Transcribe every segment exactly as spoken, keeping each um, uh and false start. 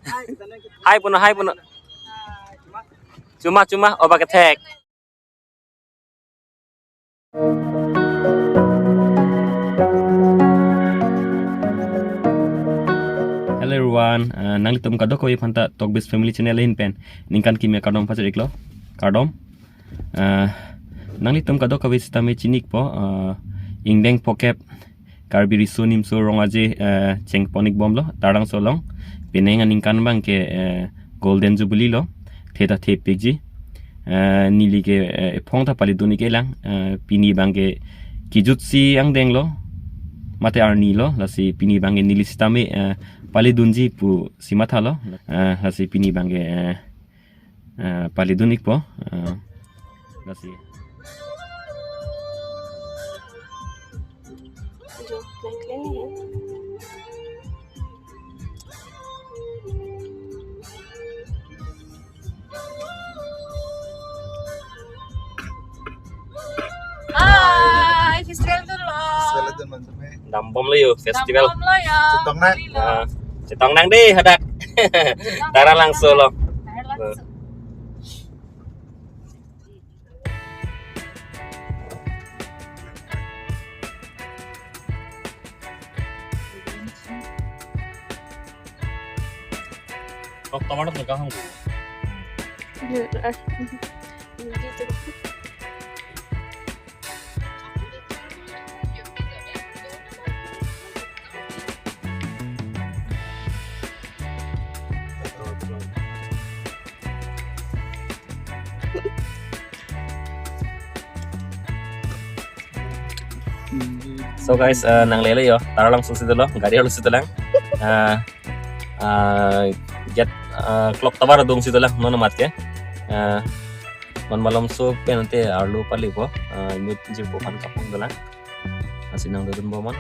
Hi punon, hi punon. Chuma, chuma, oba kethek. Hello everyone, uh, nanglitum kadokave aphanta Tokbis Family Channel ahin pen ningkan kimi akardom pachiriklo, kardom. Uh, nanglitum kadokave sitame chinikpo, uh, ingdeng phokep Karbi Riso Nimso Rong Aje, eh, chengpon-ik bomlo, Taralangso along. Penang aningkan abangke, eh, Golden Jubilee lo, theta thepikji. Eh, neli ke, eh, ephong ta palidun-ik-e lang, eh, pini abangke kejutsi angdeng lo, mate arni lo, lasi pini abangke neli sitame, eh, palidunji pusi mathalo, eh, lasi pini abangke, eh, eh, palidun-ikpo, eh, lasi. Hi, festival dun lo. Festival dun lo, maksudnya. Dambom lo yo, festival. Dambom lo yo. Chetong nang. Beli lo. Ah, chetong nang deh, hadak. Chetong nang. Taralangso lo. Taralangso. Kok tomato nggak hang? So guys, eh, nanglelo yo, Taralangso si dolo, gari arlo si dolang. Eh, eh, get, eh, clock tower adung si dolang, non amat ke. Eh, non malomso pen ante arlo palipo, eh, inut jipo aphan kapong dolang. Lasi nangdodun bomnon.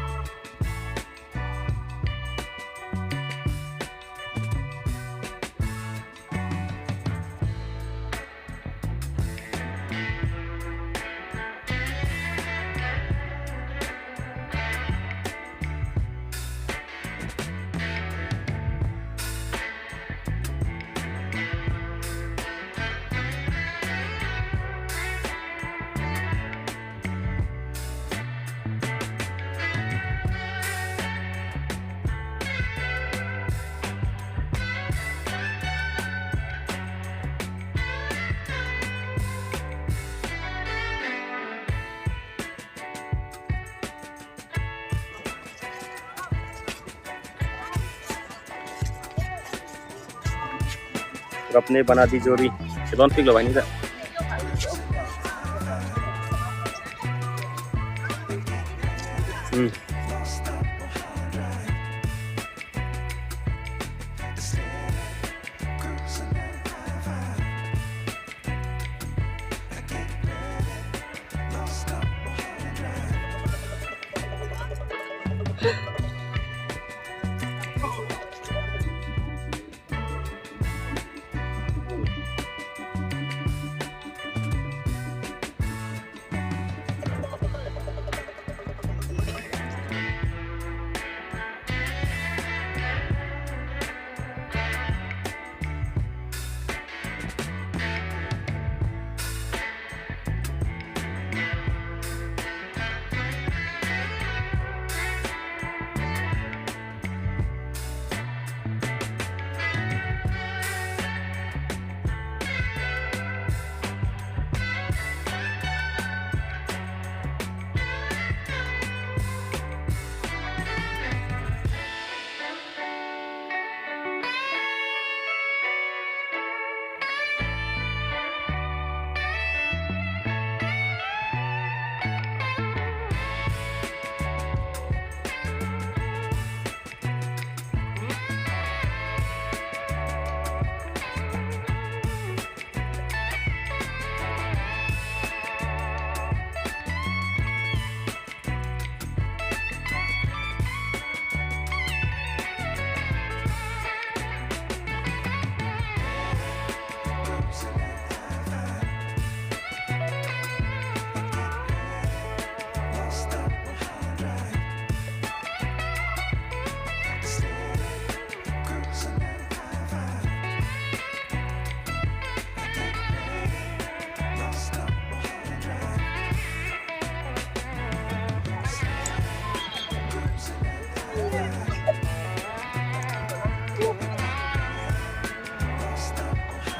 Rap ne bana di jori. Kedon pik lo bani ta. Hmm.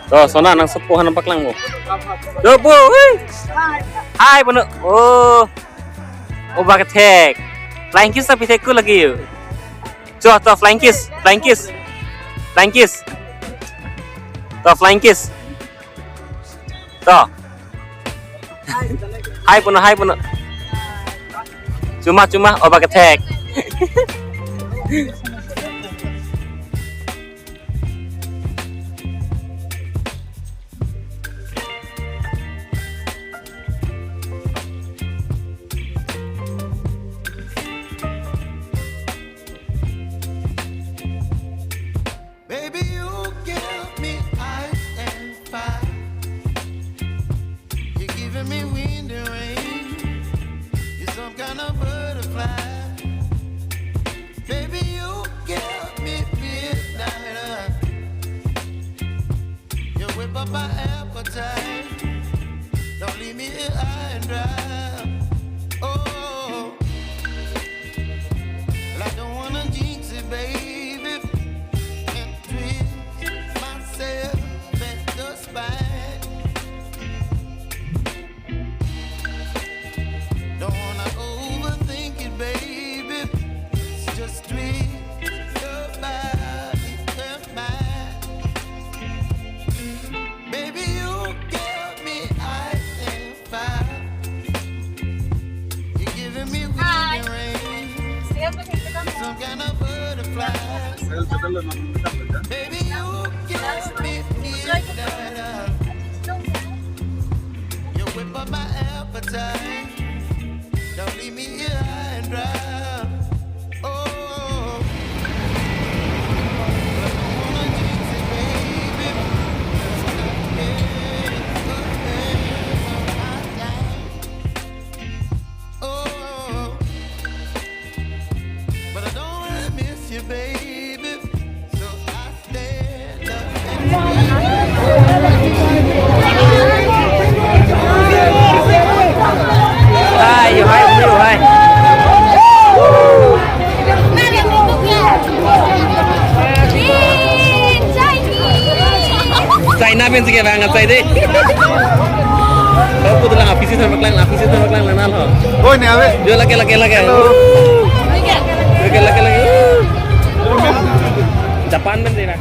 To, Sona nangsopo aphan paklang mo. To, po, hui. Hi, puno. Oh. Oba kethek. Flying kiss ta pithek ko lagi yo. To, to, flying kiss, flying kiss. Flying kiss. To, flying kiss. To. Hi, puno, hi, puno. Chuma, chuma, oba kethek. Baby, you give me ice and fire. You're giving me wind and rain. You're some kind of butterfly. Baby, you give me midnight. You whip up my appetite. Don't leave me here high and dry. Oh, well, I don't wanna jinx it, baby, and twist myself at the spine. Don't wanna overthink it, baby. It's just twist your body and mine. Baby, you give me ice and fire. You're giving me wind and rain. Some kind of butterfly. Baby, you give me midnight. You whip up my appetite. Don't leave me here high and dry. Oh, I don't wanna jinx it, baby. Yeah, yeah, yeah, yeah. Oh, but I don't really miss you, baby. So I stand up and Hi, you hi, you hi. China pen si ke bang chai de. Kau tu lang apisi sama klang, apisi sama klang nana ho. Oh, ini awe. Jo lake, lake, lake. Hello. Lake, lake, lake. Japan pen si na.